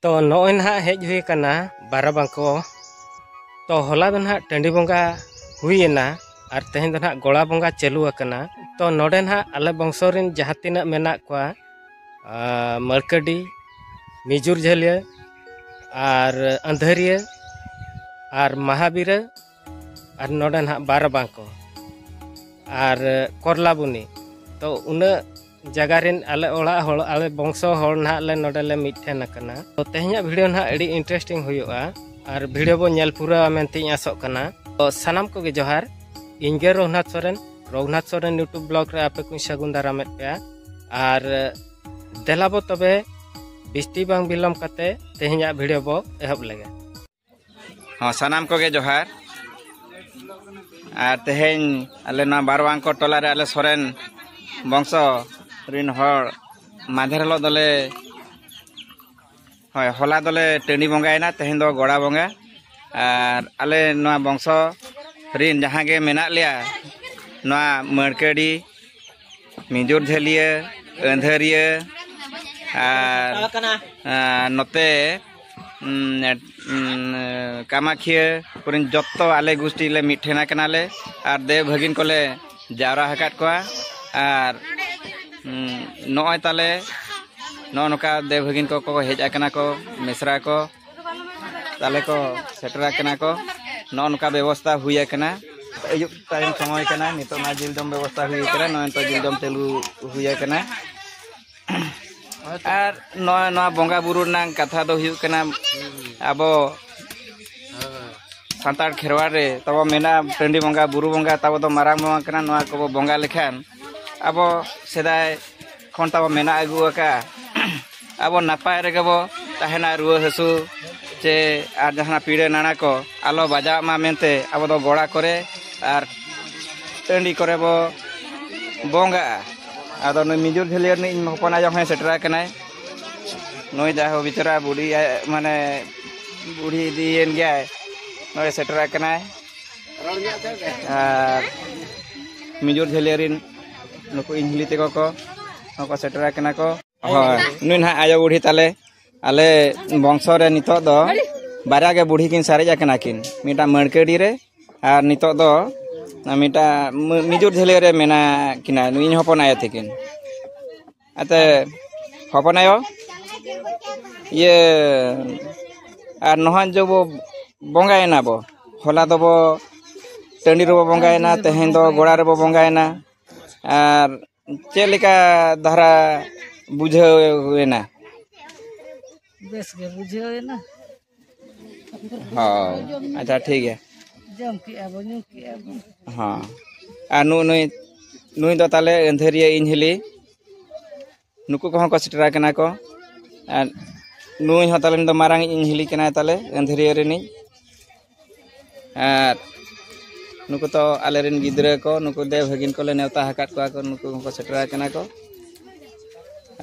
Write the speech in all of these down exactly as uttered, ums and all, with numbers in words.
ᱛᱚ ᱱᱚᱜᱼᱚᱭ ᱱᱟᱦᱟᱜ ᱦᱮᱡ ᱦᱩᱭ ᱟᱠᱟᱱᱟ ᱵᱟᱨᱟᱵᱟᱝᱠᱚ᱾ ᱛᱚ ᱦᱚᱞᱟ ᱫᱚ ᱱᱟᱦᱟᱜ ᱴᱟᱺᱰᱤ ᱵᱚᱸᱜᱟ ᱦᱩᱭᱮᱱᱟ ᱟᱨ ᱛᱮᱦᱮᱧ ᱫᱚ ᱱᱟᱦᱟᱜ ᱜᱚᱲᱟ ᱵᱚᱸᱜᱟ ᱪᱟᱹᱞᱩ ᱟᱠᱟᱱᱟ᱾ ᱛᱚ ᱱᱚᱰᱮ ᱱᱟᱦᱟᱜ ᱟᱞᱮ ᱵᱚᱝᱥᱚ ᱨᱮᱱ ᱡᱟᱦᱟᱸ ᱛᱤᱱᱟᱹᱜ ᱢᱮᱱᱟᱜ ᱠᱚᱣᱟ, ᱟᱨ ᱢᱟᱹᱨᱠᱟᱹᱰᱤ, ᱢᱤᱡᱩᱨ ᱡᱷᱟᱹᱞᱤᱭᱟᱹ, ᱟᱨ ᱟᱹᱱᱫᱷᱟᱹᱨᱤᱭᱟᱹ, ᱟᱨ ᱢᱟᱦᱟᱵᱤᱨᱟᱹ, ᱟᱨ ᱱᱚᱰᱮ ᱱᱟᱦᱟᱜ ᱵᱟᱨᱚ ᱵᱟᱝᱠᱚ, ᱟᱨ ᱠᱚᱨᱞᱟᱵᱩᱱᱤ᱾ ᱛᱚ ᱩᱱᱟᱹᱜ ᱡᱟᱭᱜᱟ ᱨᱮᱱ ᱟᱞᱮ ᱚᱲᱟᱜ ᱦᱚᱲ, ᱟᱞᱮ ᱵᱚᱝᱥᱚ ᱦᱚᱲ ᱱᱟᱦᱟᱜ ᱞᱮ ᱱᱚᱰᱮ ᱞᱮ ᱢᱤᱫ ᱴᱷᱮᱱ ᱟᱠᱟᱱᱟ᱾ ᱛᱚ ᱛᱮᱦᱮᱧᱟᱜ ᱵᱷᱤᱰᱤᱭᱳ ᱱᱟᱦᱟᱜ ᱟᱹᱰᱤ ᱤᱱᱴᱟᱨᱮᱥᱴᱤᱝ ᱦᱩᱭᱩᱜᱼᱟ ᱟᱨ ᱵᱷᱤᱰᱤᱭᱳ ᱵᱚ ᱧᱮᱞ ᱯᱩᱨᱟᱹᱣᱟ ᱢᱮᱱᱛᱮᱧ ᱟᱥᱚᱜ ᱠᱟᱱᱟ᱾ ᱛᱚ ᱥᱟᱱᱟᱢ ᱠᱚᱜᱮ ᱡᱚᱦᱟᱨ᱾ ᱤᱧ ᱜᱮ ᱨᱚᱜᱷᱩᱱᱟᱛᱷ ᱥᱚᱨᱮᱱ, ᱨᱚᱜᱷᱩᱱᱟᱛᱷ ᱥᱚᱨᱮᱱ ᱭᱩᱴᱩᱵᱽ ᱵᱞᱚᱜ ᱨᱮ ᱟᱯᱮ ᱠᱚᱧ ᱥᱟᱹᱜᱩᱱ ᱫᱟᱨᱟᱢᱮᱫ ᱯᱮᱭᱟ᱾ ᱟᱨ ᱫᱮᱞᱟ ᱵᱚ ᱛᱚᱵᱮ ᱵᱤᱥᱴᱤ ᱵᱟᱝ ᱵᱤᱞᱚᱢ ᱠᱟᱛᱮ ᱛᱮᱦᱮᱧᱟᱜ ᱵᱷᱤᱰᱤᱭᱳ ᱵᱚ ᱮᱦᱚᱵ ᱞᱮᱜᱮ᱾ ᱦᱚᱸ, ᱥᱟᱱᱟᱢ ᱠᱚᱜᱮ ᱡᱚᱦᱟᱨ᱾ ᱟᱨ ᱛᱮᱦᱮᱧ ᱟᱞᱮ ᱱᱚᱣᱟ ᱵᱟᱨᱣᱟᱝᱠᱚ ᱴᱚᱞᱟ ᱨᱮ ᱟᱞᱮ ᱥᱚᱨᱮᱱ ᱵᱚᱝᱥᱚ ᱨᱤᱱ ᱦᱚᱲ ᱢᱟᱫᱷᱮᱨ ᱦᱤᱞᱳᱜ ᱫᱚᱞᱮ, ᱦᱳᱭ, ᱦᱚᱞᱟ ᱫᱚᱞᱮ ᱴᱟᱺᱰᱤ ᱵᱚᱸᱜᱟᱭᱮᱱᱟ, ᱛᱮᱦᱮᱧ ᱫᱚ ᱜᱚᱲᱟ ᱵᱚᱸᱜᱟ᱾ ᱟᱨ ᱟᱞᱮ ᱱᱚᱣᱟ ᱵᱚᱝᱥᱚ ᱨᱤᱱ ᱡᱟᱦᱟᱸ ᱜᱮ ᱢᱮᱱᱟᱜ ᱞᱮᱭᱟ, ᱱᱚᱣᱟ ᱢᱟᱹᱨᱠᱟᱹᱰᱤ, ᱢᱤᱡᱩᱨ ᱡᱷᱟᱹᱞᱤᱭᱟᱹ, ᱟᱹᱱᱫᱷᱟᱹᱨᱤᱭᱟᱹ, ᱟᱨ ᱟᱨ ᱱᱚᱛᱮ, ᱩᱢ, ᱩᱢ, ᱠᱟᱢᱟᱠᱷᱤᱭᱟᱹ ᱠᱚᱨᱮᱱ ᱡᱚᱛᱚ ᱟᱞᱮ ᱜᱩᱥᱴᱤ ᱞᱮ ᱢᱤᱫ ᱴᱷᱮᱱ ᱟᱠᱟᱱᱟᱞᱮ᱾ ᱟᱨ ᱫᱮᱣ ᱵᱷᱟᱹᱜᱤᱱ ᱠᱚᱞᱮ ᱡᱟᱣᱨᱟ ᱟᱠᱟᱫ ᱠᱚᱣᱟ᱾ ᱟᱨ, ᱩᱢ, ᱱᱚᱜᱼᱚᱭ ᱛᱟᱞᱮ ᱱᱚᱜᱼᱚ ᱱᱚᱝᱠᱟ ᱫᱮᱣ ᱵᱷᱟᱹᱜᱤᱱ ᱠᱚᱠᱚ ᱦᱮᱡ ᱟᱠᱟᱱᱟ ᱠᱚ, ᱢᱤᱥᱨᱟ ᱠᱚ, ᱛᱟᱞᱮ ᱠᱚ ᱥᱮᱴᱮᱨ ᱟᱠᱟᱱᱟ ᱠᱚ᱾ ᱱᱚᱜᱼᱚ ᱱᱚᱝᱠᱟ ᱵᱮᱵᱚᱥᱛᱷᱟ ᱦᱩᱭ ᱟᱠᱟᱱᱟ᱾ ᱟᱹᱭᱩᱵ ᱴᱟᱭᱤᱢ ᱥᱚᱢᱚᱭ ᱠᱟᱱᱟ, ᱱᱤᱛᱚᱜ ᱢᱟ ᱡᱤᱞ ᱡᱚᱢ ᱵᱮᱵᱚᱥᱛᱷᱟ ᱦᱩᱭ ᱟᱠᱟᱱᱟ᱾ ᱱᱚᱜᱼᱚᱭ ᱱᱤᱛᱚᱜ ᱡᱤᱞ ᱡᱚᱢ ᱪᱟᱹᱞᱩ ᱦᱩᱭ ᱟᱠᱟᱱᱟ᱾ ᱟᱨ ᱱᱚᱣᱟ, ᱱᱚᱣᱟ ᱵᱚᱸᱜᱟ ᱵᱩᱨᱩ ᱨᱮᱱᱟᱜ ᱠᱟᱛᱷᱟ ᱫᱚ ᱦᱩᱭᱩᱜ ᱠᱟᱱᱟ, ᱟᱵᱚ ᱥᱟᱱᱛᱟᱲ ᱠᱷᱮᱨᱣᱟᱲ ᱨᱮ ᱛᱟᱵᱚ ᱢᱮᱱᱟᱜᱼᱟ, ᱴᱟᱺᱰᱤ ᱵᱚᱸᱜᱟ, ᱵᱩᱨᱩ ᱵᱚᱸᱜᱟ ᱛᱟᱵᱚ ᱫᱚ ᱢᱟᱨᱟᱝ ᱵᱚᱸᱜᱟ ᱠᱟᱱᱟ᱾ ᱱᱚᱣᱟ ᱠᱚᱵᱚ ᱵᱚᱸᱜᱟ ᱞᱮᱠᱷᱟᱱ ᱟᱵᱚ ᱥᱮᱫᱟᱭ ᱠᱷᱚᱱ ᱛᱟᱵᱚ ᱢᱮᱱᱟᱜ ᱟᱹᱜᱩ ᱟᱠᱟᱫᱼᱟ, ᱟᱵᱚ ᱱᱟᱯᱟᱭ ᱨᱮᱜᱮ ᱵᱚ ᱛᱟᱦᱮᱱᱟ᱾ ᱨᱩᱣᱟᱹ ᱦᱟᱹᱥᱩ ᱪᱮ ᱟᱨ ᱡᱟᱦᱟᱱᱟᱜ ᱯᱤᱲᱟᱹ ᱱᱟᱲᱟ ᱠᱚ ᱟᱞᱚ ᱵᱟᱡᱟᱣ ᱢᱟ ᱢᱮᱱᱛᱮ ᱟᱵᱚ ᱫᱚ ᱜᱚᱲᱟ ᱠᱚᱨᱮ ᱟᱨ ᱴᱟᱺᱰᱤ ᱠᱚᱨᱮ ᱵᱚ ᱵᱚᱸᱜᱟᱜᱼᱟ᱾ ᱟᱫᱚ ᱱᱩᱭ ᱢᱤᱡᱩᱨ ᱡᱷᱟᱹᱞᱤᱭᱟᱹ ᱨᱤᱱᱤᱡ ᱤᱧ ᱦᱚᱯᱚᱱ ᱟᱭᱳ ᱦᱚᱸᱭ ᱥᱮᱴᱮᱨ ᱟᱠᱟᱱᱟᱭ᱾ ᱱᱩᱭ ᱫᱚ ᱟᱨᱦᱚᱸ ᱵᱤᱪᱟᱹᱨᱟ ᱵᱩᱰᱷᱤ, ᱢᱟᱱᱮ ᱵᱩᱰᱷᱤ ᱤᱫᱤᱭᱮᱱ ᱜᱮᱭᱟᱭ, ᱱᱚᱜᱼᱚᱭ ᱥᱮᱴᱮᱨ ᱟᱠᱟᱱᱟᱭ᱾ ᱟᱨ ᱢᱤᱡᱩᱨ ᱡᱷᱟᱹᱞᱤᱭᱟᱹ ᱨᱤᱱ ᱱᱩᱠᱩ ᱤᱧ ᱦᱤᱞᱤ ᱛᱟᱠᱚ ᱠᱚ ᱦᱚᱸᱠᱚ ᱥᱮᱴᱮᱨ ᱟᱠᱟᱱᱟ ᱠᱚ᱾ ᱦᱳᱭ, ᱱᱩᱭ ᱱᱟᱦᱟᱜ ᱟᱭᱳ ᱵᱩᱰᱷᱤ ᱛᱟᱞᱮ᱾ ᱟᱞᱮ ᱵᱚᱝᱥᱚ ᱨᱮ ᱱᱤᱛᱚᱜ ᱫᱚ ᱵᱟᱨᱭᱟ ᱜᱮ ᱵᱩᱲᱦᱤ ᱠᱤᱱ ᱥᱟᱨᱮᱡ ᱟᱠᱟᱱᱟ ᱠᱤᱱ, ᱢᱤᱫᱴᱟᱝ ᱢᱟᱹᱲᱠᱟᱹᱰᱤ ᱨᱮ ᱟᱨ ᱱᱤᱛᱚᱜ ᱫᱚ ᱢᱤᱫᱴᱟᱝ ᱢᱤ- ᱢᱤᱡᱩᱨ ᱡᱷᱟᱹᱞᱤ ᱨᱮ ᱢᱮᱱᱟᱜ ᱠᱤᱱᱟ, ᱤᱧ ᱦᱚᱯᱚᱱ ᱟᱭᱳ ᱛᱟᱹᱠᱤᱱ᱾ ᱟᱛᱮ ᱦᱚᱯᱚᱱ ᱟᱭᱳ, ᱤᱭᱟᱹ, ᱟᱨ ᱱᱚᱦᱟᱜ ᱡᱚ ᱵᱚ ᱵᱚᱸᱜᱟᱭᱮᱱᱟ ᱵᱚ, ᱦᱚᱞᱟ ᱫᱚᱵᱚ ᱴᱟᱺᱰᱤ ᱨᱮᱵᱚ ᱵᱚᱸᱜᱟᱭᱮᱱᱟ, ᱛᱮᱦᱮᱧ ᱫᱚ ᱜᱚᱲᱟ ᱨᱮᱵᱚ ᱵᱚᱸᱜᱟᱭᱮᱱᱟ᱾ ᱟᱨ ᱪᱮᱫ ᱞᱮᱠᱟ ᱫᱷᱟᱨᱟ ᱵᱩᱡᱷᱟᱹᱣ ᱮᱱᱟ? ᱵᱮᱥ ᱜᱮ ᱵᱩᱡᱷᱟᱹᱣ ᱮᱱᱟ᱾ ᱦᱳᱭ, ᱟᱪᱪᱷᱟ, ᱴᱷᱤᱠ ᱜᱮᱭᱟ᱾ ᱡᱚᱢ ᱠᱮᱜᱼᱟ ᱵᱚ, ᱧᱩ ᱠᱮᱜᱼᱟ ᱵᱚ᱾ ᱦᱚᱸ᱾ ᱟᱨ ᱱᱩ- ᱱᱩᱭ ᱱᱩᱭ ᱫᱚ ᱛᱟᱞᱮ ᱟᱹᱱᱫᱷᱟᱹᱨᱤᱭᱟᱹ ᱤᱧ ᱦᱤᱞᱤ, ᱱᱩᱠᱩ ᱠᱚᱦᱚᱸ ᱠᱚ ᱥᱮᱴᱮᱨ ᱟᱠᱟᱱᱟ ᱠᱚ᱾ ᱟᱨ ᱱᱩᱭ ᱦᱚᱸ ᱛᱟᱞᱮ ᱫᱚ ᱢᱟᱨᱟᱝ ᱤᱧ ᱦᱤᱞᱤ ᱠᱟᱱᱟᱭ ᱛᱟᱞᱮ ᱟᱹᱱᱫᱷᱟᱹᱨᱤᱭᱟᱹ ᱨᱤᱱᱤᱡ᱾ ᱟᱨ ᱱᱩᱠᱩ ᱛᱚ ᱟᱞᱮᱨᱮᱱ ᱜᱤᱫᱽᱨᱟᱹ ᱠᱚ, ᱱᱩᱠᱩ ᱫᱮᱣ ᱵᱷᱟᱹᱜᱤᱱ ᱠᱚᱞᱮ ᱱᱮᱣᱛᱟ ᱟᱠᱟᱫ ᱠᱚᱣᱟ ᱠᱚ, ᱱᱩᱠᱩ ᱦᱚᱸᱠᱚ ᱥᱮᱴᱮᱨ ᱟᱠᱟᱱᱟ ᱠᱚ᱾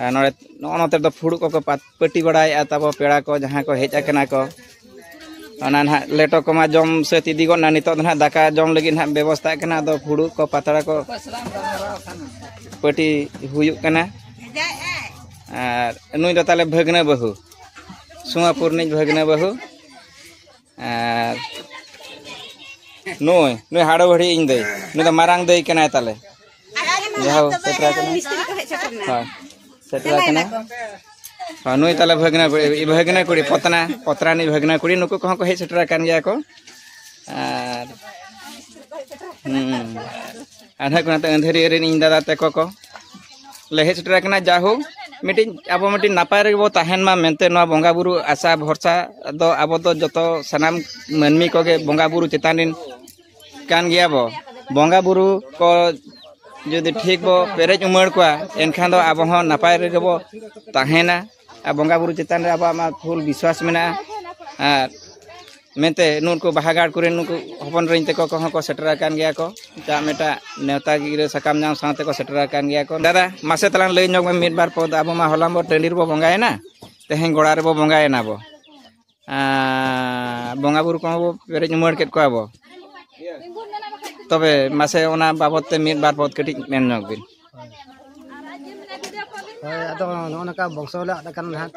ᱟᱨ ᱱᱚᱰᱮ ᱱᱚᱜᱼᱚ ᱱᱚᱛᱮ ᱨᱮᱫᱚ ᱯᱷᱩᱲᱩᱜ ᱠᱚᱠᱚ ᱯᱟᱛ- ᱯᱟᱹᱴᱤ ᱵᱟᱲᱟᱭᱮᱫᱼᱟ ᱛᱟᱵᱚ ᱯᱮᱲᱟ ᱠᱚ ᱡᱟᱦᱟᱸ ᱠᱚ ᱦᱮᱡ ᱟᱠᱟᱱᱟ ᱠᱚ᱾ ᱚᱱᱟ ᱱᱟᱦᱟᱜ ᱞᱮᱴᱚ ᱠᱚᱢᱟ ᱡᱚᱢ ᱥᱟᱹᱛ ᱤᱫᱤ ᱜᱚᱫ ᱱᱟ, ᱱᱤᱛᱚᱜ ᱫᱚ ᱱᱟᱦᱟᱜ ᱫᱟᱠᱟ ᱡᱚᱢ ᱞᱟᱹᱜᱤᱫ ᱱᱟᱦᱟᱜ ᱵᱮᱵᱚᱥᱛᱷᱟᱜ ᱠᱟᱱᱟ᱾ ᱟᱫᱚ ᱯᱷᱩᱲᱩᱜ ᱠᱚ ᱯᱟᱛᱲᱟ ᱠᱚ ᱯᱟᱹᱴᱤ ᱦᱩᱭᱩᱜ ᱠᱟᱱᱟ᱾ ᱟᱨ ᱱᱩᱭ ᱫᱚ ᱛᱟᱞᱮ ᱵᱷᱟᱹᱜᱽᱱᱟᱹ ᱵᱟᱹᱦᱩ, ᱥᱩᱢᱟᱯᱩᱨ ᱨᱤᱱᱤᱡ ᱵᱷᱟᱹᱜᱽᱱᱟᱹ ᱵᱟᱹᱦᱩ᱾ ᱟᱨ ᱱᱩᱭ ᱱᱩᱭ ᱦᱟᱲᱚ ᱵᱷᱟᱹᱲᱤ ᱤᱧ ᱫᱟᱹᱭ, ᱱᱩᱭ ᱫᱚ ᱢᱟᱨᱟᱝ ᱫᱟᱹᱭ ᱠᱟᱱᱟᱭ ᱛᱟᱞᱮ᱾ ᱡᱟᱦᱳ, ᱥᱮᱴᱮᱨ ᱟᱠᱟᱱᱟ᱾ ᱦᱳᱭ, ᱥᱮᱴᱮᱨ ᱟᱠᱟᱱᱟ᱾ ᱦᱳᱭ, ᱱᱩᱭ ᱛᱟᱞᱮ ᱵᱷᱟᱹᱜᱽᱱᱟᱹ ᱠᱩᱲᱤ, ᱵᱷᱟᱹᱜᱽᱱᱟᱹ ᱠᱩᱲᱤ ᱯᱚᱛᱱᱟ, ᱯᱚᱛᱱᱟ ᱨᱤᱱᱤᱡ ᱵᱷᱟᱹᱜᱽᱱᱟᱹ ᱠᱩᱲᱤ, ᱱᱩᱠᱩ ᱠᱚᱦᱚᱸ ᱠᱚ ᱦᱮᱡ ᱥᱮᱴᱮᱨ ᱟᱠᱟᱱ ᱜᱮᱭᱟ ᱠᱚ᱾ ᱟᱨ ᱦᱩᱸ, ᱟᱨ ᱱᱟᱦᱟᱜ ᱠᱚ ᱱᱚᱛᱮ ᱟᱹᱱᱫᱷᱟᱹᱨᱤᱭᱟᱹ ᱨᱮᱱ ᱤᱧ ᱫᱟᱫᱟ ᱛᱟᱠᱚ ᱠᱚ ᱞᱮ ᱦᱮᱡ ᱥᱮᱴᱮᱨ ᱟᱠᱟᱱᱟ᱾ ᱡᱟᱦᱳᱠ, ᱢᱤᱫᱴᱤᱡ ᱟᱵᱚ ᱢᱤᱫᱴᱤᱡ ᱱᱟᱯᱟᱭ ᱨᱮᱜᱮ ᱵᱚ ᱛᱟᱦᱮᱱ ᱢᱟ ᱢᱮᱱᱛᱮ ᱱᱚᱣᱟ ᱵᱚᱸᱜᱟ ᱵᱩᱨᱩ ᱟᱥᱟ ᱵᱷᱚᱨᱥᱟ ᱫᱚ ᱟᱵᱚ ᱫᱚ ᱡᱚᱛᱚ ᱥᱟᱱᱟᱢ ᱢᱟᱹᱱᱢᱤ ᱠᱚᱜᱮ ᱵᱚᱸᱜᱟ ᱵᱩᱨᱩ ᱪᱮᱛᱟᱱ ᱨᱮᱱ ᱠᱟᱱ ᱜᱮᱭᱟ ᱵᱚ᱾ ᱵᱚᱸᱜᱟ ᱵᱩᱨᱩ ᱠᱚ ᱡᱩᱫᱤ ᱴᱷᱤᱠ ᱵᱚ ᱯᱮᱨᱮᱡ ᱩᱢᱟᱹᱲ ᱠᱚᱣᱟ, ᱮᱱᱠᱷᱟᱱ ᱫᱚ ᱟᱵᱚ ᱦᱚᱸ ᱱᱟᱯᱟᱭ ᱨᱮᱜᱮ ᱵᱚ ᱛᱟᱦᱮᱱᱟ᱾ ᱟᱨ ᱵᱚᱸᱜᱟ ᱵᱩᱨᱩ ᱪᱮᱛᱟᱱ ᱨᱮ ᱟᱵᱚᱣᱟᱜ ᱢᱟ ᱯᱷᱩᱞ ᱵᱤᱥᱣᱟᱥ ᱢᱮᱱᱟᱜᱼᱟ᱾ ᱟᱨ ᱢᱮᱱᱛᱮ ᱱᱩᱠᱩ ᱵᱟᱦᱟᱜᱟᱲ ᱠᱚᱨᱮᱱ ᱱᱩᱠᱩ ᱦᱚᱯᱚᱱ ᱮᱨᱟᱧ ᱛᱟᱠᱚ ᱠᱚᱦᱚᱸ ᱠᱚ ᱥᱮᱴᱮᱨ ᱟᱠᱟᱱ ᱜᱮᱭᱟ ᱠᱚ᱾ ᱡᱟ ᱢᱤᱫᱴᱟᱜ ᱱᱮᱣᱛᱟ ᱜᱤᱨᱟᱹ ᱥᱟᱠᱟᱢ ᱧᱟᱢ ᱥᱟᱶᱛᱮ ᱠᱚ ᱥᱮᱴᱮᱨ ᱟᱠᱟᱱ ᱜᱮᱭᱟ ᱠᱚ᱾ ᱫᱟᱫᱟ, ᱢᱟᱥᱮ ᱛᱟᱞᱟᱝ ᱞᱟᱹᱭ ᱧᱚᱜ ᱢᱮ ᱢᱤᱫ ᱵᱟᱨ ᱯᱚᱫ᱾ ᱟᱵᱚ ᱢᱟ ᱦᱚᱞᱟ ᱵᱚ ᱴᱟᱺᱰᱤ ᱨᱮᱵᱚ ᱵᱚᱸᱜᱟᱭᱮᱱᱟ, ᱛᱮᱦᱮᱧ ᱜᱚᱲᱟ ᱨᱮᱵᱚ ᱵᱚᱸᱜᱟᱭᱮᱱᱟ ᱵᱚ᱾ ᱟᱨ ᱵᱚᱸᱜᱟ ᱵᱩᱨᱩ ᱠᱚᱦᱚᱸ ᱵᱚ ᱯᱮᱨᱮᱡ ᱩᱢᱟᱹᱲ ᱠᱮᱫ ᱠᱚᱣᱟ ᱵᱚ᱾ ᱛᱚᱵᱮ ᱢᱟᱥᱮ ᱚᱱᱟ ᱵᱟᱵᱚᱫ ᱛᱮ ᱢᱤᱫ ᱵᱟᱨ ᱯᱚᱫ ᱠᱟᱹᱴᱤᱡ ᱢᱮᱱ ᱧᱚᱜ ᱵᱤᱱ᱾ ᱦᱳᱭ, ᱟᱫᱚ ᱱᱚᱜᱼᱚ ᱱᱚᱝᱠᱟ ᱵᱚᱝᱥᱚ ᱞᱮ ᱟᱫ ᱟᱠᱟᱱ ᱱᱟᱦᱟᱜ᱾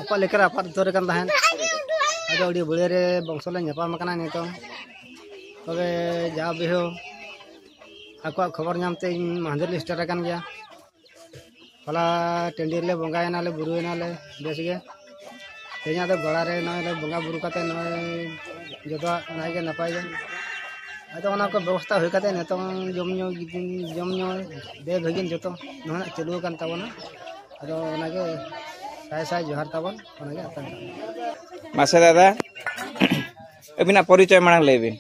ᱟᱠᱚᱣᱟᱜ ᱞᱮᱠᱟ ᱨᱮ ᱟᱯᱟᱛ ᱩᱛᱟᱹᱨ ᱟᱠᱟᱱ ᱛᱟᱦᱮᱸᱫ᱾ ᱟᱫᱚ ᱟᱹᱰᱤ ᱵᱟᱹᱲᱤᱡ ᱨᱮ ᱵᱚᱝᱥᱚ ᱞᱮ ᱧᱟᱯᱟᱢ ᱟᱠᱟᱱᱟ ᱱᱤᱛᱚᱝ᱾ ᱛᱚᱵᱮ ᱡᱟ ᱵᱤᱦᱩ ᱟᱠᱚᱣᱟᱜ ᱠᱷᱚᱵᱚᱨ ᱧᱟᱢ ᱛᱮ ᱤᱧ ᱢᱟᱦᱫᱮᱨ ᱞᱤᱧ ᱥᱮᱴᱮᱨ ᱟᱠᱟᱱ ᱜᱮᱭᱟ᱾ ᱦᱚᱞᱟ ᱴᱟᱺᱰᱤ ᱨᱮᱞᱮ ᱵᱚᱸᱜᱟᱭᱮᱱᱟᱞᱮ, ᱵᱩᱨᱩᱭᱮᱱᱟᱞᱮ ᱵᱮᱥ ᱜᱮ᱾ ᱛᱮᱦᱮᱧᱟᱜ ᱫᱚ ᱜᱚᱲᱟ ᱨᱮ ᱱᱚᱜᱼᱚᱭ ᱞᱮ ᱵᱚᱸᱜᱟ ᱵᱩᱨᱩ ᱠᱟᱛᱮ ᱱᱚᱜᱼᱚᱭ ᱡᱚᱛᱚᱣᱟᱜ ᱱᱟᱭ ᱜᱮ ᱱᱟᱯᱟᱭ ᱜᱮ᱾ ᱟᱫᱚ ᱚᱱᱟ ᱠᱚ ᱵᱮᱵᱚᱥᱛᱷᱟ ᱦᱩᱭ ᱠᱟᱛᱮ ᱱᱤᱛᱚᱝ ᱡᱚᱢ ᱧᱩ, ᱡᱚᱢ ᱧᱩ ᱵᱮ ᱵᱷᱟᱹᱜᱤ ᱡᱚᱛᱚ ᱱᱚᱜᱼᱚᱭ ᱪᱟᱹᱞᱩ ᱟᱠᱟᱱ ᱛᱟᱵᱚᱱᱟ᱾ ᱟᱫᱚ ᱚᱱᱟᱜᱮ ᱥᱟᱭ ᱥᱟᱭ ᱡᱚᱦᱟᱨ ᱛᱟᱵᱚᱱ, ᱚᱱᱟᱜᱮ ᱟᱛᱟᱝ ᱛᱟᱵᱚᱱ᱾ ᱢᱟᱥᱮ ᱫᱟᱫᱟ, ᱟᱹᱵᱤᱱᱟᱜ ᱯᱚᱨᱤᱪᱚᱭ ᱢᱟᱲᱟᱝ ᱞᱟᱹᱭ ᱵᱤᱱ᱾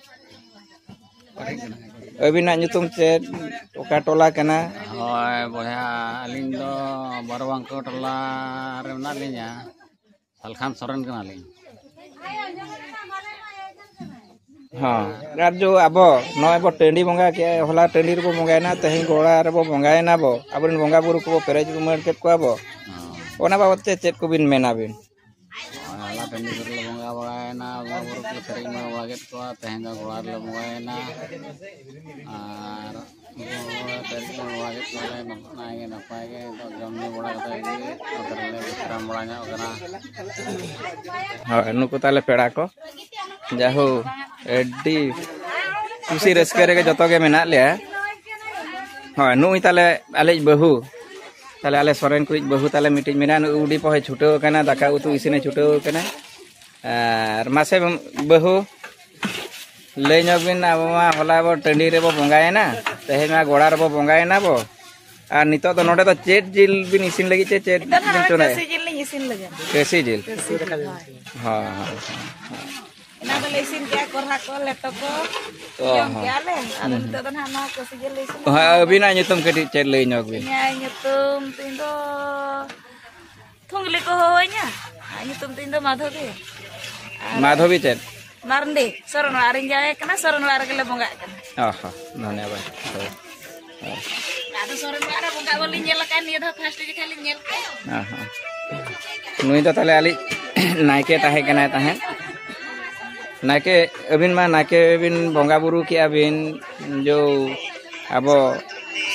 ᱟᱹᱵᱤᱱᱟᱜ ᱧᱩᱛᱩᱢ ᱪᱮᱫ? ᱚᱠᱟ ᱴᱚᱞᱟ ᱠᱟᱱᱟ? ᱦᱳᱭ ᱵᱚᱭᱦᱟ, ᱟᱹᱞᱤᱧ ᱫᱚ ᱵᱟᱨᱚᱵᱟᱝᱠᱚ ᱴᱚᱞᱟ ᱨᱮ ᱢᱮᱱᱟᱜ ᱞᱤᱧᱟ᱾ ᱥᱟᱞᱠᱷᱟᱱ ᱥᱚᱨᱮᱱ ᱠᱟᱱᱟᱞᱤᱧ᱾ ᱦᱚᱸ, ᱟᱨ ᱡᱚ ᱟᱵᱚ ᱱᱚᱜᱼᱚᱭ ᱵᱚ ᱴᱟᱺᱰᱤ ᱵᱚᱸᱜᱟ ᱠᱮᱜᱼᱟ, ᱦᱚᱞᱟ ᱴᱟᱺᱰᱤ ᱨᱮᱵᱚ ᱵᱚᱸᱜᱟᱭᱮᱱᱟ, ᱛᱮᱦᱮᱧ ᱜᱚᱲᱟ ᱨᱮᱵᱚ ᱵᱚᱸᱜᱟᱭᱮᱱᱟ ᱵᱚ, ᱟᱵᱚᱨᱮᱱ ᱵᱚᱸᱜᱟ ᱵᱩᱨᱩ ᱠᱚᱵᱚ ᱯᱮᱨᱮᱡ ᱩᱢᱟᱹᱲ ᱠᱮᱫ ᱠᱚᱣᱟ ᱵᱚ᱾ ᱦᱚᱸ᱾ ᱚᱱᱟ ᱵᱟᱵᱚᱛ ᱛᱮ ᱪᱮᱫ ᱠᱚᱵᱤᱱ ᱢᱮᱱᱟ ᱵᱤᱱ? ᱦᱚᱞᱟ ᱴᱟᱺᱰᱤ ᱠᱚᱨᱮ ᱞᱮ ᱵᱚᱸᱜᱟ ᱵᱟᱲᱟᱭᱮᱱᱟ, ᱵᱚᱸᱜᱟ ᱵᱩᱨᱩ ᱠᱚᱞᱮ ᱯᱮᱨᱮᱡ ᱩᱢᱟᱹᱲ ᱵᱟᱲᱟ ᱠᱮᱫ ᱠᱚᱣᱟ᱾ ᱛᱮᱦᱮᱧ ᱫᱚ ᱜᱚᱲᱟ ᱨᱮᱞᱮ ᱵᱚᱸᱜᱟᱭᱮᱱᱟ᱾ ᱟᱨ ᱯᱮᱨᱮᱡ ᱩᱢᱟᱹᱲ ᱵᱟᱲᱟ ᱠᱮᱫ ᱠᱚᱣᱟᱞᱮ ᱱᱟᱯᱟᱭ ᱜᱮ, ᱱᱟᱯᱟᱭ ᱜᱮ᱾ ᱱᱤᱛᱚᱜ ᱡᱚᱢ ᱧᱩ ᱵᱟᱲᱟ ᱠᱟᱛᱮ ᱜᱮ ᱱᱚᱛᱮ ᱨᱮᱞᱮ ᱵᱤᱥᱨᱟᱢ ᱵᱟᱲᱟ ᱧᱚᱜ ᱠᱟᱱᱟ᱾ ᱦᱳᱭ, ᱱᱩᱠᱩ ᱛᱟᱞᱮ ᱯᱮᱲᱟ ᱠᱚ᱾ ᱡᱟᱦᱳ, ᱟᱹᱰᱤ ᱠᱩᱥᱤ ᱨᱟᱹᱥᱠᱟᱹ ᱨᱮᱜᱮ ᱡᱚᱛᱚ ᱜᱮ ᱢᱮᱱᱟᱜ ᱞᱮᱭᱟ᱾ ᱦᱳᱭ, ᱱᱩᱭ ᱛᱟᱞᱮ ᱟᱞᱮᱭᱤᱡ ᱵᱟᱹᱦᱩ, ᱛᱟᱞᱮ ᱟᱞᱮ ᱥᱚᱨᱮᱱ ᱠᱚᱭᱤᱡ ᱵᱟᱹᱦᱩ ᱛᱟᱞᱮ ᱢᱤᱫᱴᱤᱡ ᱢᱮᱱᱟᱭᱟ, ᱱᱩᱭ ᱩᱰᱤ ᱯᱚᱦᱚᱭ ᱪᱷᱩᱴᱟᱹᱣ ᱟᱠᱟᱱᱟ, ᱫᱟᱠᱟ ᱩᱛᱩ ᱤᱥᱤᱱᱮ ᱪᱷᱩᱴᱟᱹᱣ ᱟᱠᱟᱱᱟ᱾ ᱟᱨ ᱢᱟᱥᱮ ᱵᱟᱹᱦᱩ, ᱞᱟᱹᱭ ᱧᱚᱜ ᱵᱤᱱ, ᱟᱵᱚ ᱢᱟ ᱦᱚᱞᱟ ᱵᱚ ᱴᱟᱺᱰᱤ ᱨᱮᱵᱚ ᱵᱚᱸᱜᱟᱭᱮᱱᱟ, ᱛᱮᱦᱮᱧ ᱢᱟ ᱜᱚᱲᱟ ᱨᱮᱵᱚ ᱵᱚᱸᱜᱟᱭᱮᱱᱟ ᱵᱚ, ᱟᱨ ᱱᱤᱛᱚᱜ ᱫᱚ ᱱᱚᱰᱮ ᱫᱚ ᱪᱮᱫ ᱡᱤᱞ ᱵᱤᱱ ᱤᱥᱤᱱ ᱞᱟᱹᱜᱤᱫ ᱪᱮ ᱪᱮᱫ ᱱᱤᱛᱚᱜ ᱫᱚ ᱵᱤᱱ ᱦᱟᱸᱜ ᱪᱚᱸᱫᱟᱭᱟ? ᱠᱟᱹᱥᱤ ᱡᱤᱞ ᱞᱤᱧ ᱤᱥᱤᱱ ᱞᱟᱹᱜᱤᱫ᱾ ᱠᱟᱹᱥᱤ ᱡᱤᱞ? ᱠᱟᱹᱥᱤ ᱡᱤᱞ, ᱦᱳᱭ᱾ ᱦᱳᱭ, ᱦᱳᱭ, ᱦᱳᱭ᱾ ᱮᱱᱟ ᱫᱚᱞᱮ ᱤᱥᱤᱱ ᱠᱮᱜᱼᱟ ᱠᱚᱨᱦᱟ ᱠᱚ, ᱞᱮᱴᱚ ᱠᱚ, ᱚ ᱡᱚᱢ ᱦᱚᱸ᱾ ᱠᱮᱜᱼᱟ ᱞᱮ᱾ ᱟᱫᱚ ᱦᱩᱸ, ᱦᱩᱸ᱾ ᱱᱤᱛᱚᱜ ᱫᱚ ᱱᱟᱦᱟᱜ ᱱᱚᱣᱟ ᱠᱟᱹᱥᱤ ᱡᱤᱞ ᱞᱮ ᱤᱥᱤᱱᱟ᱾ ᱦᱳᱭ, ᱟᱹᱵᱤᱱᱟᱜ ᱧᱩᱛᱩᱢ ᱠᱟᱹᱴᱤᱡ ᱪᱮᱫ ᱞᱟᱹᱭ ᱧᱚᱜ ᱵᱤᱱ? ᱤᱧᱟᱹᱜ ᱧᱩᱛᱩᱢ ᱛᱤᱧ ᱫᱚ ᱛᱷᱩᱝᱞᱤ ᱠᱚ ᱦᱚᱦᱚᱣᱟᱹᱧᱟ᱾ ᱟᱨ ᱧᱩᱛᱩᱢ ᱛᱤᱧ ᱫᱚ ᱢᱟᱫᱷᱚᱵᱤ᱾ ᱟᱨ ᱢᱟᱫᱷᱚᱵᱤ ᱪᱮᱫ? ᱢᱟᱨᱱᱰᱤ᱾ ᱥᱚᱨᱚᱱ ᱚᱲᱟᱜ ᱨᱤᱧ ᱡᱟᱶᱟᱭ ᱠᱟᱱᱟ, ᱥᱚᱨᱚᱱ ᱚᱲᱟᱜ ᱨᱮᱜᱮ ᱞᱮ ᱵᱚᱸᱜᱟᱜ ᱠᱟᱱᱟ᱾ ᱚ ᱦᱚᱸ, ᱫᱷᱚᱱᱭᱚᱵᱟᱫ᱾ ᱦᱳᱭ, ᱦᱳᱭ᱾ ᱟᱫᱚ ᱥᱚᱨᱚᱱ ᱚᱲᱟᱜ ᱨᱮ ᱵᱚᱸᱜᱟ ᱵᱟᱹᱞᱤᱧ ᱧᱮᱞ ᱟᱠᱟᱫ, ᱱᱤᱭᱟᱹ ᱫᱷᱟᱣ ᱯᱷᱟᱥᱴ ᱡᱚᱠᱷᱟᱡ ᱞᱤᱧ ᱧᱮᱞ ᱠᱮᱫ᱾ ᱚ ᱦᱚᱸ᱾ ᱱᱩᱭ ᱫᱚ ᱛᱟᱦᱞᱮ ᱟᱞᱮ ᱱᱟᱭᱠᱮ ᱛᱟᱦᱮᱸ ᱠᱟᱱᱟᱭ ᱛᱟᱦᱮᱸᱫ᱾ ᱱᱟᱭᱠᱮ, ᱟᱹᱵᱤᱱ ᱢᱟ ᱱᱟᱭᱠᱮ ᱵᱤᱱ ᱵᱚᱸᱜᱟ ᱵᱩᱨᱩ ᱠᱮᱜᱼᱟ ᱵᱤᱱ, ᱡᱚ ᱟᱵᱚ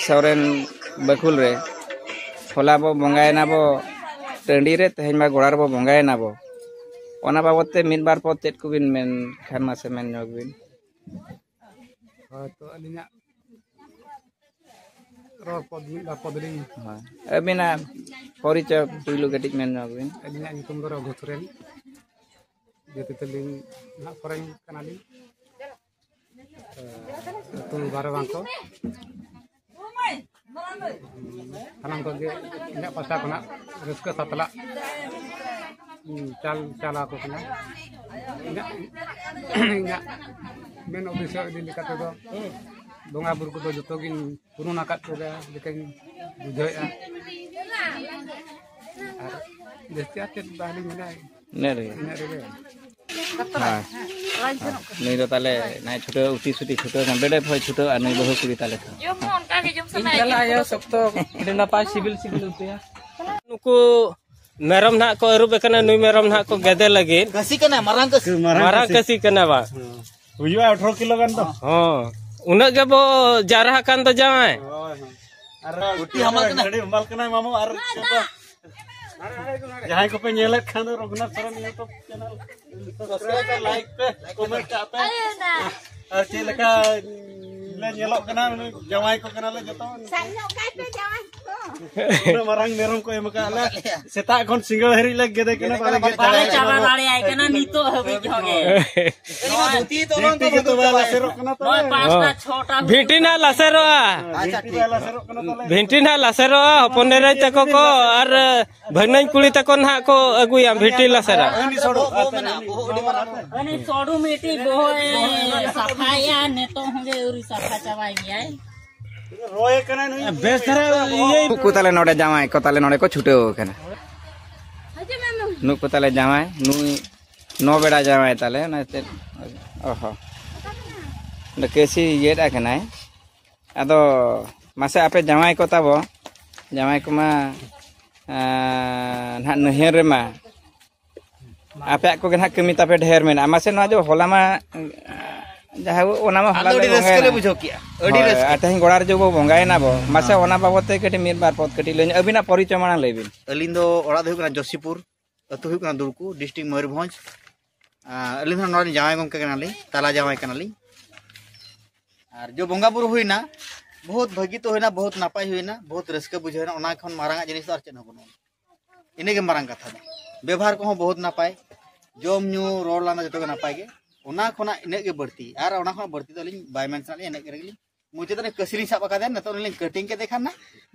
ᱥᱚᱨᱮᱱ ᱵᱟᱹᱠᱷᱩᱞ ᱨᱮ᱾ ᱦᱚᱞᱟ ᱵᱚ ᱵᱚᱸᱜᱟᱭᱮᱱᱟ ᱵᱚ ᱴᱟᱺᱰᱤ ᱨᱮ ᱛᱮᱦᱮᱧ ᱢᱟ ᱜᱚᱲᱟ ᱨᱮᱵᱚ ᱵᱚᱸᱜᱟᱭᱮᱱᱟ ᱵᱚ, ᱚᱱᱟ ᱵᱟᱵᱚᱫ ᱛᱮ ᱢᱤᱫ ᱵᱟᱨ ᱯᱚᱫ ᱪᱮᱫ ᱠᱚᱵᱤᱱ ᱢᱮᱱ ᱠᱷᱟᱱ ᱢᱟᱥᱮ ᱢᱮᱱ ᱧᱚᱜ ᱵᱤᱱ᱾ ᱦᱳᱭ, ᱛᱚ ᱟᱹᱞᱤᱧᱟᱜ ᱨᱚᱲ ᱯᱚᱫ ᱢᱤᱫ ᱵᱟᱨ ᱯᱚᱫ ᱞᱤᱧ ᱦᱳᱭ, ᱟᱹᱵᱤᱱᱟᱜ ᱯᱚᱨᱤᱪᱚᱭ ᱯᱩᱭᱞᱩ ᱠᱟᱹᱴᱤᱡ ᱢᱮᱱ ᱧᱚᱜ ᱵᱤᱱ᱾ ᱟᱹᱞᱤᱧᱟᱜ ᱧᱩᱛᱩᱢ ᱫᱚ ᱨᱚᱜᱷᱩ ᱥᱚᱨᱮᱱ, ᱡᱟᱹᱛᱤ ᱛᱟᱹᱞᱤᱧ ᱱᱟᱦᱟᱜ ᱥᱚᱨᱮᱱ ᱠᱟᱱᱟᱞᱤᱧ᱾ ᱟᱹᱛᱩ ᱵᱟᱨᱚ ᱵᱟᱝᱠᱚ᱾ ᱥᱟᱱᱟᱢ ᱠᱚᱜᱮ ᱤᱧᱟᱹᱜ ᱯᱟᱥᱴᱟ ᱠᱷᱚᱱᱟᱜ ᱨᱟᱹᱥᱠᱟᱹ ᱥᱟᱛᱞᱟᱜ ᱪᱟᱞ ᱪᱟᱞᱟᱣ ᱟᱠᱚ ᱠᱟᱱᱟ᱾ ᱤᱧᱟᱹᱜ ᱤᱧᱟᱹᱜ ᱢᱮᱱ ᱩᱫᱽᱫᱮᱥᱥᱚ ᱤᱫᱤ ᱞᱮᱠᱟ ᱛᱮᱫᱚ ᱵᱚᱸᱜᱟ ᱵᱩᱨᱩ ᱠᱚᱫᱚ ᱡᱚᱛᱚ ᱜᱤᱧ ᱯᱩᱨᱩᱱ ᱟᱠᱟᱫ ᱠᱚᱜᱮᱭᱟ ᱞᱮᱠᱟᱧ ᱵᱩᱡᱷᱟᱹᱣᱮᱫᱼᱟ᱾ ᱟᱨ ᱡᱟᱹᱥᱛᱤ ᱟᱨ ᱪᱮᱫ ᱵᱟᱝᱞᱤᱧ ᱢᱮᱱᱟ, ᱤᱱᱟᱹᱜ ᱨᱮᱜᱮ᱾ ᱤᱱᱟᱹᱜ ᱨᱮᱜᱮ᱾ ᱦᱳᱭ᱾ ᱱᱩᱭ ᱫᱚ ᱛᱟᱦᱞᱮ ᱱᱟᱭ ᱪᱷᱩᱴᱟᱹᱣ, ᱩᱛᱤ ᱥᱩᱛᱤ ᱪᱷᱩᱴᱟᱹᱣ ᱠᱟᱱᱟ, ᱵᱮᱰᱮ ᱵᱷᱚᱭ ᱪᱷᱩᱴᱟᱹᱣ, ᱟᱨ ᱱᱩᱭ ᱵᱟᱹᱦᱩ ᱠᱩᱲᱤ ᱛᱟᱞᱮ ᱛᱚ᱾ ᱡᱚᱢ ᱦᱚᱸ ᱚᱱᱠᱟ ᱜᱮ ᱡᱚᱢ ᱥᱟᱱᱟᱭᱮᱫ ᱤᱧ ᱪᱟᱞᱟᱜ ᱠᱟᱱᱟ᱾ ᱟᱭᱳ ᱥᱚᱠᱛᱚ, ᱟᱹᱰᱤ ᱱᱟᱯᱟᱭ ᱥᱤᱵᱤᱞ ᱥᱤᱵᱤᱞ ᱩᱛᱩᱭᱟ᱾ ᱱᱩᱠᱩ ᱢᱮᱨᱚᱢ ᱱᱟᱦᱟᱜ ᱠᱚ ᱟᱹᱨᱩᱵ ᱟᱠᱟᱱᱟ, ᱱᱩᱭ ᱢᱮᱨᱚᱢ ᱱᱟᱦᱟᱜ ᱠᱚ ᱜᱮᱫᱮ ᱞᱟᱹᱜᱤᱫ᱾ ᱠᱟᱹᱥᱤ ᱠᱟᱱᱟ, ᱢᱟᱨᱟᱝ ᱠᱟᱹᱥᱤ᱾ ᱢᱟᱨᱟᱝ ᱠᱟᱹᱥᱤ ᱠᱟᱱᱟ ᱵᱟᱝ? ᱦᱩᱭᱩᱜᱼᱟ ᱟᱴᱷᱨᱚ ᱠᱤᱞᱳ ᱜᱟᱱ ᱫᱚ᱾ ᱦᱚᱸ, ᱩᱱᱟᱹᱜ ᱜᱮᱵᱚ ᱡᱟᱣᱨᱟ ᱟᱠᱟᱱ ᱫᱚ ᱡᱟᱶᱟᱭ᱾ ᱦᱳᱭ, ᱦᱳᱭ᱾ ᱟᱨ ᱜᱩᱴᱤ ᱦᱟᱢᱟᱞ ᱠᱟᱱᱟ᱾ ᱟᱹᱰᱤ ᱦᱟᱢᱟᱞ ᱠᱟᱱᱟᱭ ᱢᱟᱢᱚ᱾ ᱟᱨ ᱪᱮᱫ ᱠᱚ, ᱡᱟᱦᱟᱸᱭ ᱠᱚᱯᱮ ᱧᱮᱞᱮᱫ ᱠᱷᱟᱱ ᱫᱚ Raghunath Soren YouTube channel, subscribe ᱯᱮ, like ᱯᱮ, comment ᱠᱟᱜ ᱯᱮ᱾ ᱟᱨ ᱪᱮᱫ ᱞᱮᱠᱟ ᱞᱮ ᱧᱮᱞᱚᱜ ᱠᱟᱱᱟ, ᱩᱱᱤ ᱡᱟᱶᱟᱭ ᱠᱚ ᱠᱟᱱᱟᱞᱮ ᱡᱚᱛᱚ᱾ ᱥᱟᱵ ᱧᱚᱜ ᱠᱟᱭ ᱯᱮ ᱡᱟᱶᱟᱭ ᱠᱚ᱾ ᱩᱱᱟᱹᱜ ᱢᱟᱨᱟᱝ ᱢᱮᱨᱚᱢ ᱠᱚ ᱮᱢ ᱟᱠᱟᱫ ᱞᱮ᱾ ᱥᱮᱛᱟᱜ ᱠᱷᱚᱱ ᱥᱤᱸᱜᱟᱹᱲ ᱦᱟᱹᱨᱤᱡ ᱞᱮ ᱜᱮᱫᱮ ᱠᱟᱱᱟ, ᱵᱟᱞᱮ ᱜᱮᱫ ᱵᱟᱞᱮ ᱫᱟᱲᱮᱭᱟᱜ ᱪᱟᱵᱟ ᱠᱟᱱᱟ᱾ ᱫᱟᱲᱮᱭᱟᱭ ᱠᱟᱱᱟ ᱱᱤᱛᱚᱜ ᱦᱟᱹᱵᱤᱡ ᱦᱚᱸ ᱜᱮ᱾ ᱱᱚᱣᱟ ᱫᱷᱩᱛᱤ ᱛᱚᱞᱚᱝ ᱫᱚ ᱵᱷᱤᱱᱴᱤ ᱜᱮᱛᱚ ᱵᱟᱭ ᱞᱟᱥᱮᱨᱚᱜ ᱠᱟᱱᱟ ᱛᱟᱞᱮ᱾ ᱱᱚᱜᱼᱚᱭ ᱯᱟᱸᱪᱴᱟ, ᱦᱚᱸ᱾ ᱪᱷᱚᱴᱟ ᱦᱩᱭᱩᱜ ᱵᱷᱤᱱᱴᱤ ᱱᱟᱜ ᱠᱟᱱᱟ᱾ ᱞᱟᱥᱮᱨᱚᱜᱼᱟ᱾ ᱟᱪᱪᱷᱟ, ᱵᱷᱤᱱᱴᱤ ᱴᱷᱤᱠ᱾ ᱵᱟᱭ ᱞᱟᱥᱮᱨᱚᱜ ᱠᱟᱱᱟ ᱛᱟᱞᱮ᱾ ᱵᱷᱤᱱᱴᱤ ᱱᱟᱜ ᱞᱟᱥᱮᱨᱚᱜᱼᱟ, ᱦᱚᱯᱚᱱ ᱮᱨᱟᱭ ᱛᱟᱠᱚ ᱠᱚ ᱟᱨ ᱵᱷᱟᱹᱜᱽᱱᱟᱹᱧ ᱠᱩᱲᱤ ᱛᱟᱠᱚ ᱱᱟᱦᱟᱜ ᱠᱚ ᱟᱹᱜᱩᱭᱟ ᱵᱷᱤᱱᱴᱤ ᱞᱟᱥᱮᱨᱟᱜ᱾ ᱩᱱᱤ ᱥᱚᱲᱩ, ᱵᱚᱦᱚᱜ ᱢᱮᱱᱟᱜᱼᱟ, ᱵᱚᱦᱚᱜ ᱟᱹᱰᱤ ᱢᱟᱨᱟᱝ᱾ ᱩᱱᱤ ᱥᱚᱲᱩ ᱢᱤᱫᱴᱤᱡ ᱵᱚᱦᱚᱜ ᱮ ᱥᱟᱯᱷᱟᱭᱟ, ᱱᱤᱛᱚᱜ ᱦᱚᱸ ᱜᱮ ᱟᱹᱣᱨᱤ ᱥᱟᱯᱷᱟ ᱪᱟᱵᱟᱭ ᱜᱮᱭᱟᱭ᱾ ᱨᱚᱭᱮ ᱠᱟᱱᱟᱭ ᱱᱩᱭ᱾ ᱵᱮᱥ ᱫᱷᱟᱨᱟ ᱤᱭᱟᱹᱭ ᱱᱩᱠᱩ ᱛᱟᱞᱮ ᱱᱚᱰᱮ ᱡᱟᱶᱟᱭ ᱠᱚ ᱛᱟᱞᱮ ᱱᱚᱰᱮ ᱠᱚ ᱪᱷᱩᱴᱟᱹᱣ ᱟᱠᱟᱱᱟ᱾ ᱱᱩᱠᱩ ᱛᱟᱞᱮ ᱡᱟᱶᱟᱭ, ᱱᱩᱭ ᱱᱚ ᱵᱮᱲᱟ ᱡᱟᱶᱟᱭ ᱛᱟᱞᱮ, ᱚᱱᱟ ᱪᱮᱫ, ᱚ ᱦᱚᱸ᱾ ᱚᱸᱰᱮ ᱠᱟᱹᱥᱤ ᱤᱭᱟᱹ ᱟᱠᱟᱱᱟᱭ᱾ ᱟᱫᱚ ᱢᱟᱥᱮ ᱟᱯᱮ ᱡᱟᱶᱟᱭ ᱠᱚ ᱛᱟᱵᱚ, ᱡᱟᱶᱟᱭ ᱠᱚᱢᱟ, ᱟᱸ, ᱱᱟᱦᱟᱜ ᱱᱟᱹᱭᱦᱟᱹᱨ ᱨᱮᱢᱟ ᱟᱯᱮᱭᱟᱜ ᱠᱚᱜᱮ ᱱᱟᱦᱟᱜ ᱠᱟᱹᱢᱤ ᱛᱟᱯᱮ ᱰᱷᱮᱨ ᱢᱮᱱᱟᱜᱼᱟ᱾ ᱢᱟᱥᱮ ᱱᱚᱣᱟ ᱡᱮ ᱦᱚᱞᱟ ᱢᱟ, ᱟᱸ, ᱡᱟᱦᱟᱸ ᱚᱱᱟ ᱢᱟ ᱦᱚᱞᱟ ᱟᱫᱚ ᱟᱹᱰᱤ ᱞᱮ ᱨᱟᱹᱥᱠᱟᱹ ᱞᱮ ᱵᱚᱸᱜᱟᱭᱮᱱᱟ᱾ ᱵᱩᱡᱷᱟᱹᱣ ᱠᱮᱜᱼᱟ, ᱟᱹᱰᱤ ᱦᱳᱭ, ᱨᱟᱹᱥᱠᱟᱹ᱾ ᱟᱨ ᱛᱮᱦᱮᱧ ᱜᱚᱲᱟ ᱨᱮ ᱡᱚ ᱵᱚ ᱵᱚᱸᱜᱟᱭᱮᱱᱟ ᱵᱚ, ᱢᱟᱥᱮ ᱦᱮᱸ᱾ ᱚᱱᱟ ᱵᱟᱵᱚᱫ ᱛᱮ ᱠᱟᱹᱴᱤᱡ ᱢᱤᱫ ᱵᱟᱨ ᱯᱚᱫ ᱠᱟᱹᱴᱤᱡ ᱞᱟᱹᱭ ᱧᱚᱜ, ᱟᱹᱵᱤᱱᱟᱜ ᱯᱚᱨᱤᱪᱚᱭ ᱢᱟᱲᱟᱝ ᱞᱟᱹᱭ ᱵᱤᱱ᱾ ᱟᱹᱞᱤᱧ ᱫᱚ ᱚᱲᱟᱜ ᱫᱚ ᱦᱩᱭᱩᱜ ᱠᱟᱱᱟ ᱡᱳᱥᱤᱯᱩᱨ, ᱟᱹᱛᱩ ᱦᱩᱭᱩᱜ ᱠᱟᱱᱟ ᱫᱩᱲᱠᱩ, ᱰᱤᱥᱴᱨᱤᱠᱴ ᱢᱚᱭᱩᱨᱵᱷᱚᱸᱡᱽ᱾ ᱟᱨ ᱟᱹᱞᱤᱧ ᱫᱚ ᱱᱚᱰᱮ ᱡᱟᱶᱟᱭ ᱜᱚᱢᱠᱮ ᱠᱟᱱᱟᱞᱤᱧ, ᱛᱟᱞᱟ ᱡᱟᱶᱟᱭ ᱠᱟᱱᱟᱞᱤᱧ᱾ ᱟᱨ ᱡᱚ ᱵᱚᱸᱜᱟ ᱵᱩᱨᱩ ᱦᱩᱭᱱᱟ, ᱵᱚᱦᱩᱛ ᱵᱷᱟᱹᱜᱤ ᱛᱚ ᱦᱩᱭᱱᱟ, ᱵᱚᱦᱩᱛ ᱱᱟᱯᱟᱭ ᱦᱩᱭᱱᱟ, ᱵᱚᱦᱩᱛ ᱨᱟᱹᱥᱠᱟᱹ ᱵᱩᱡᱷᱟᱹᱣᱱᱟ, ᱚᱱᱟ ᱠᱷᱚᱱ ᱢᱟᱨᱟᱝᱟᱜ ᱡᱤᱱᱤᱥ ᱫᱚ ᱟᱨ ᱪᱮᱫ ᱦᱚᱸ ᱵᱟᱹᱱᱩᱜᱼᱟ᱾ ᱤᱱᱟᱹᱜᱮ ᱢᱟᱨᱟᱝ ᱠᱟᱛᱷᱟ ᱫᱚ᱾ ᱵᱮᱵᱷᱟᱨ ᱠᱚᱦᱚᱸ ᱵᱚᱦᱩᱛ ᱱᱟᱯᱟᱭ, ᱡᱚᱢ ᱧᱩ ᱨᱚᱲ ᱞᱟᱸᱫᱟ ᱡᱚᱛᱚ ᱜᱮ ᱱᱟᱯᱟᱭ ᱜᱮ, ᱚᱱᱟ ᱠᱷᱚᱱᱟᱜ ᱤᱱᱟᱹᱜ ᱜᱮ ᱵᱟᱹᱲᱛᱤ, ᱟᱨ ᱚᱱᱟ ᱠᱷᱚᱱᱟᱜ ᱵᱟᱹᱲᱛᱤ ᱫᱚ ᱟᱹᱞᱤᱧ ᱵᱟᱭ ᱢᱮᱱ ᱥᱟᱱᱟᱭᱮᱫ ᱞᱤᱧᱟ, ᱤᱱᱟᱹᱜ ᱨᱮᱜᱮ ᱞᱤᱧ ᱢᱩᱪᱟᱹᱫ ᱨᱮ ᱠᱟᱹᱥᱤ ᱞᱤᱧ ᱥᱟᱵ ᱟᱠᱟᱫᱟ, ᱱᱤᱛᱚᱜ ᱞᱤᱧ ᱠᱟᱴᱤᱝ ᱠᱮᱫ ᱠᱷᱟᱱ ᱱᱟ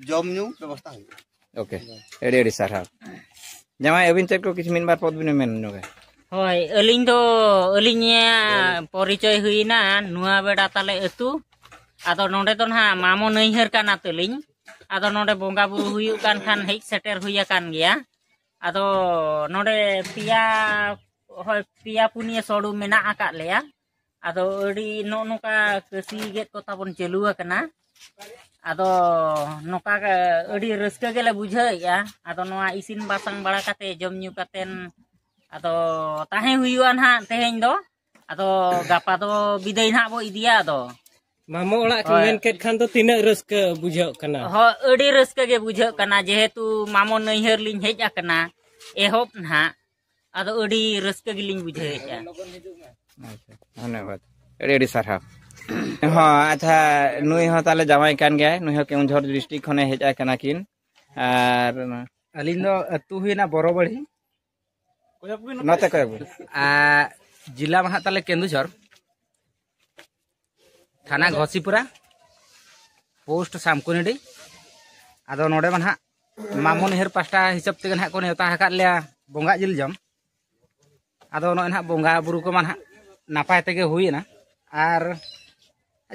ᱡᱚᱢ ᱧᱩ ᱵᱮᱵᱚᱥᱛᱷᱟ ᱦᱩᱭᱩᱜᱼᱟ᱾ ᱳᱠᱮ, ᱟᱹᱰᱤ ᱟᱹᱰᱤ ᱥᱟᱨᱦᱟᱣ᱾ ᱡᱟᱶᱟᱭ, ᱟᱹᱵᱤᱱ ᱪᱮᱫ ᱠᱚ ᱠᱤᱪᱷᱩ ᱢᱤᱫ ᱵᱟᱨ ᱯᱚᱫ ᱵᱤᱱ ᱢᱮᱱ ᱧᱚᱜᱟ? ᱦᱳᱭ, ᱟᱹᱞᱤᱧ ᱫᱚ, ᱟᱹᱞᱤᱧᱟᱜ ᱯᱚᱨᱤᱪᱚᱭ ᱦᱩᱭᱱᱟ ᱱᱚᱣᱟ ᱵᱮᱲᱟ ᱛᱟᱞᱮ ᱟᱹᱛᱩ᱾ ᱟᱫᱚ ᱱᱚᱰᱮ ᱫᱚ ᱱᱟᱦᱟᱜ ᱢᱟᱢᱚ ᱱᱟᱹᱭᱦᱟᱹᱨ ᱠᱟᱱᱟ ᱛᱟᱹᱞᱤᱧ᱾ ᱟᱫᱚ ᱱᱚᱰᱮ ᱵᱚᱸᱜᱟ ᱵᱩᱨᱩ ᱦᱩᱭᱩᱜ ᱠᱟᱱ ᱠᱷᱟᱱ ᱦᱮᱡ ᱥᱮᱴᱮᱨ ᱦᱩᱭ ᱟᱠᱟᱱ ᱜᱮᱭᱟ᱾ ᱟᱫᱚ ᱱᱚᱰᱮ ᱯᱮᱭᱟ, ᱦᱳᱭ, ᱯᱮᱭᱟ ᱯᱩᱱᱭᱟᱹ ᱥᱚᱲᱩ ᱢᱮᱱᱟᱜ ᱟᱠᱟᱫ ᱞᱮᱭᱟ᱾ ᱟᱫᱚ ᱟᱹᱰᱤ ᱱᱚᱜᱼᱚ ᱱᱚᱝᱠᱟ ᱠᱟᱹᱥᱤ ᱜᱮᱫ ᱠᱚ ᱛᱟᱵᱚᱱ ᱪᱟᱹᱞᱩ ᱟᱠᱟᱱᱟ᱾ ᱟᱫᱚ ᱱᱚᱝᱠᱟ ᱜᱮ ᱟᱹᱰᱤ ᱨᱟᱹᱥᱠᱟᱹ ᱜᱮᱞᱮ ᱵᱩᱡᱷᱟᱹᱣᱮᱫᱼᱟ᱾ ᱟᱫᱚ ᱱᱚᱣᱟ ᱤᱥᱤᱱ ᱵᱟᱥᱟᱝ ᱵᱟᱲᱟ ᱠᱟᱛᱮ, ᱡᱚᱢ ᱧᱩ ᱠᱟᱛᱮᱱ, ᱟᱫᱚ ᱛᱟᱦᱮᱸ ᱦᱩᱭᱩᱜᱼᱟ ᱱᱟᱦᱟᱜ ᱛᱮᱦᱮᱧ ᱫᱚ᱾ ᱟᱫᱚ ᱜᱟᱯᱟ ᱫᱚ ᱵᱤᱫᱟᱹᱭ ᱱᱟᱦᱟᱜ ᱵᱚ ᱤᱫᱤᱭᱟ᱾ ᱟᱫᱚ ᱢᱟᱢᱚ ᱚᱲᱟᱜ ᱠᱤᱱ ᱦᱳᱭ᱾ ᱢᱮᱱ ᱠᱮᱫ ᱠᱷᱟᱱ ᱫᱚ ᱛᱤᱱᱟᱹᱜ ᱨᱟᱹᱥᱠᱟᱹ ᱵᱩᱡᱷᱟᱹᱜ ᱠᱟᱱᱟ? ᱦᱚᱸ, ᱟᱹᱰᱤ ᱨᱟᱹᱥᱠᱟᱹ ᱜᱮ ᱵᱩᱡᱷᱟᱹᱜ ᱠᱟᱱᱟ, ᱡᱮᱦᱮᱛᱩ ᱢᱟᱢᱚ ᱱᱟᱹᱭᱦᱟᱹᱨ ᱞᱤᱧ ᱦᱮᱡ ᱟᱠᱟᱱᱟ ᱮᱦᱚᱵ ᱱᱟᱦᱟᱜ᱾ ᱟᱫᱚ ᱟᱹᱰᱤ ᱨᱟᱹᱥᱠᱟᱹ ᱜᱮᱞᱤᱧ ᱵᱩᱡᱷᱟᱹᱣᱮᱫᱼᱟ᱾ ᱟᱪᱪᱷᱟ, ᱫᱷᱚᱱᱭᱚᱵᱟᱫ, ᱟᱹᱰᱤ ᱟᱹᱰᱤ ᱥᱟᱨᱦᱟᱣ᱾ ᱦᱚᱸ, ᱟᱪᱪᱷᱟ, ᱱᱩᱭ ᱦᱚᱸ ᱛᱟᱦᱞᱮ ᱡᱟᱶᱟᱭ ᱠᱟᱱ ᱜᱮᱭᱟᱭ, ᱱᱩᱭ ᱦᱚᱸ ᱠᱮᱣᱚᱱᱡᱷᱚᱨ ᱰᱤᱥᱴᱨᱤᱠᱴ ᱠᱷᱚᱱᱮ ᱦᱮᱡ ᱟᱠᱟᱱᱟ ᱠᱤᱱ᱾ ᱟᱨ ᱟᱹᱞᱤᱧ ᱫᱚ ᱟᱹᱛᱩ ᱦᱩᱭᱱᱟ ᱵᱚᱨᱚᱵᱟᱹᱲᱤ᱾ ᱱᱚᱛᱮ ᱠᱚᱭᱚᱜ ᱵᱤᱱ᱾ ᱟᱨ ᱡᱮᱞᱟ ᱢᱟ ᱦᱟᱸᱜ ᱛᱟᱞᱮ ᱠᱮᱱᱫᱩᱡᱷᱚᱨ, ᱛᱷᱟᱱᱟ ᱜᱷᱚᱥᱤᱯᱩᱨᱟ, ᱯᱳᱥᱴ ᱥᱟᱢᱠᱩᱱᱤᱰᱤ᱾ ᱟᱫᱚ ᱱᱚᱰᱮ ᱢᱟ ᱱᱟᱦᱟᱜ ᱢᱟᱢᱚ ᱱᱟᱹᱭᱦᱟᱹᱨ ᱯᱟᱥᱴᱟ ᱦᱤᱥᱟᱹᱵ ᱛᱮᱜᱮ ᱱᱟᱦᱟᱜ ᱠᱚ ᱱᱮᱣᱛᱟ ᱟᱠᱟᱫ ᱞᱮᱭᱟ ᱵᱚᱸᱜᱟ ᱡᱤᱞ ᱡᱚᱢ᱾ ᱟᱫᱚ ᱱᱚᱜᱼᱚᱭ ᱱᱟᱦᱟᱜ ᱵᱚᱸᱜᱟ ᱵᱩᱨᱩ ᱠᱚᱢᱟ ᱱᱟᱦᱟᱜ ᱱᱟᱯᱟᱭ ᱛᱮᱜᱮ ᱦᱩᱭᱮᱱᱟ᱾ ᱟᱨ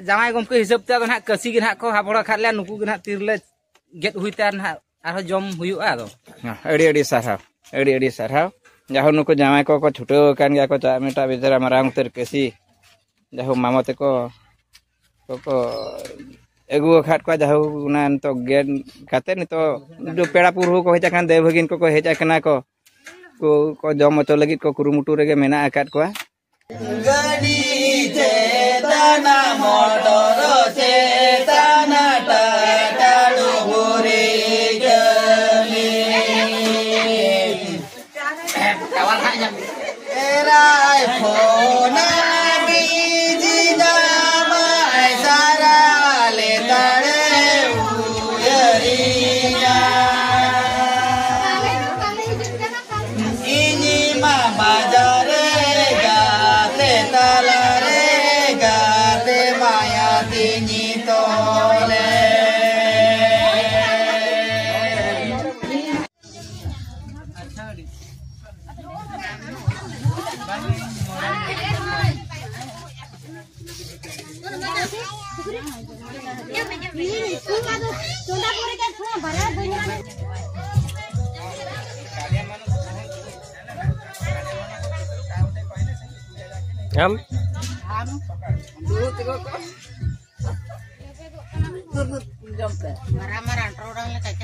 ᱡᱟᱶᱟᱭ ᱜᱚᱢᱠᱮ ᱦᱤᱥᱟᱹᱵ ᱛᱮ ᱟᱫᱚ ᱱᱟᱦᱟᱜ ᱠᱟᱹᱥᱤ ᱜᱮ ᱱᱟᱦᱟᱜ ᱠᱚ ᱦᱟᱵᱚᱲ ᱟᱠᱟᱫ ᱞᱮᱭᱟ, ᱱᱩᱠᱩ ᱜᱮ ᱱᱟᱦᱟᱜ ᱛᱤᱨᱮᱞᱮ ᱜᱮᱫ ᱦᱩᱭ ᱛᱮ ᱟᱨ ᱱᱟᱦᱟᱜ ᱟᱨᱦᱚᱸ ᱡᱚᱢ ᱦᱩᱭᱩᱜᱼᱟ᱾ ᱟᱫᱚ ᱟᱹᱰᱤ ᱟᱹᱰᱤ ᱥᱟᱨᱦᱟᱣ, ᱟᱹᱰᱤ ᱟᱹᱰᱤ ᱥᱟᱨᱦᱟᱣ᱾ ᱡᱟᱦᱳ, ᱱᱩᱠᱩ ᱡᱟᱶᱟᱭ ᱠᱚᱠᱚ ᱪᱷᱩᱴᱟᱹᱣ ᱟᱠᱟᱱ ᱜᱮᱭᱟ ᱠᱚ, ᱪᱟᱜ ᱢᱤᱫᱴᱟᱝ ᱵᱮᱪᱟᱨᱟ ᱢᱟᱨᱟᱝ ᱩᱛᱟᱹᱨ ᱠᱟᱹᱥᱤ, ᱡᱟᱦᱳ, ᱢᱟᱢᱚ ᱛᱮᱠᱚ ᱠᱚᱠᱚ ᱟᱹᱜᱩ ᱟᱠᱟᱫ ᱠᱚᱣᱟ᱾ ᱡᱟᱦᱳ, ᱚᱱᱟ ᱱᱤᱛᱚᱜ ᱜᱮᱫ ᱠᱟᱛᱮ ᱱᱤᱛᱚᱜ ᱯᱮᱲᱟ ᱯᱩᱨᱵᱷᱩ ᱠᱚ ᱦᱮᱡ ᱟᱠᱟᱱ, ᱫᱟᱹᱭ ᱵᱷᱟᱹᱜᱤᱱ ᱠᱚᱠᱚ ᱦᱮᱡ ᱟᱠᱟᱱᱟ ᱠᱚ, ᱠᱚ ᱠᱚ ᱡᱚᱢ ᱦᱚᱪᱚ ᱞᱟᱹᱜᱤᱫ ᱠᱚ ᱠᱩᱨᱩᱢᱩᱴᱩ ᱨᱮᱜᱮ ᱢᱮᱱᱟᱜ ᱟᱠᱟᱫ ᱠᱚᱣᱟ᱾ ᱚᱱᱟ ᱢᱚᱴᱚᱨ ᱪᱮᱛᱟᱱ ᱴᱟᱴᱟ ᱰᱩᱵᱩᱨᱤ ᱠᱟᱹᱢᱤ᱾ ᱮᱨᱟᱭ ᱯᱷᱳᱱᱟ ᱵᱤᱡᱤ ᱧᱟᱢᱟᱭ ᱥᱟᱨᱟ ᱞᱮᱛᱟᱲᱮ ᱩᱭᱦᱟᱹᱨᱤᱧᱟ᱾ ᱤᱧ ᱢᱟ ᱵᱟᱡᱟᱨ ᱨᱮ ᱜᱟᱛᱮ ᱛᱟᱞᱟ ᱨᱮ ᱜᱟᱛᱮ ᱢᱟᱭᱟ ᱛᱤᱧ ᱛᱚᱞᱮ᱾ ᱟᱢ? ᱢᱟᱨᱟᱝ ᱢᱟᱨᱟᱝ ᱴᱚᱨᱚᱰᱟᱝ ᱞᱮᱠᱟ᱾